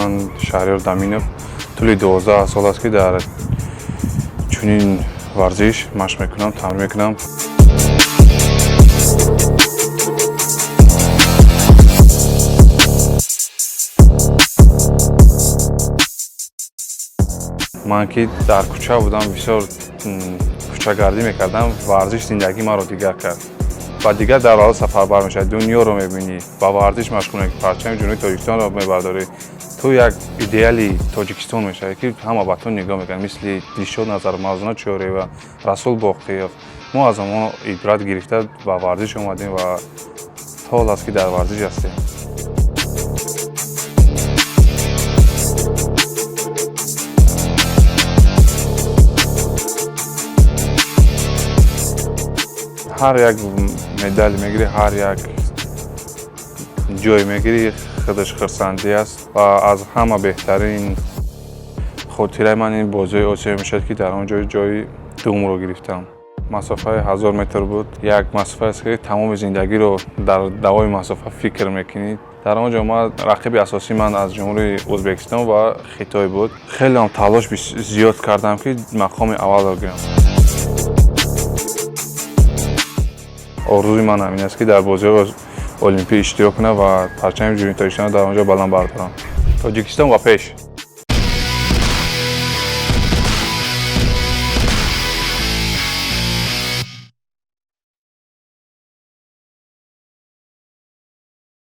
Ман Шаҳриёр Даминов, тӯли 12 сол аст, ки дар чунин варзиш машқ мекунам, тамрин мекунам. Ман ки дар кӯча будам, бисёр кӯчагардӣ мекардам. Варзиш зиндагии маро дигар кард ва дигар давраҳо сафарбар мешавад. Дунёро мебинӣ, ба варзиш машғул мекунӣ, парчами Ҷумҳурии Тоҷикистонро мебардорӣ. Ту як идеали Тоҷикистон мешавӣ, ки ҳама ба ту нигоҳ мекунад, мисли Дилшод Назаров, Мавзуна Чӯриева, Расул Боқиев. Мо аз онҳо ибрат гирифта, ба варзиш омадем ва то ҳол аст, ки дар варзиш ҳастем. Ҳар як медал мегирӣ, ҳар як ҷой мегирӣ, худаш хурсандӣ аст. Ва аз ҳама беҳтарин хотираи ман ин бозиҳои Осиё мешавад, ки дар он ҷой ҷои дуюмро гирифтам. Масофаи 1000 метр буд. Як масофа аст, ки тамоми зиндагиро дар давоми масофа фикр мекунӣ. Дар он ҷо ман рақиби асосии ман аз Ҷумҳурии Ӯзбекистон ва Хитой буд. Хеле талош зиёд кардам, ки мақоми аввалро гирам. Орзуи ман ҳамин аст, ки дар бозиҳои Олимпӣ иштирок кунам ва парчами Ҷумҳурии Тоҷикистонро дар он ҷо баланд бардорам. Тоҷикистон ба пеш!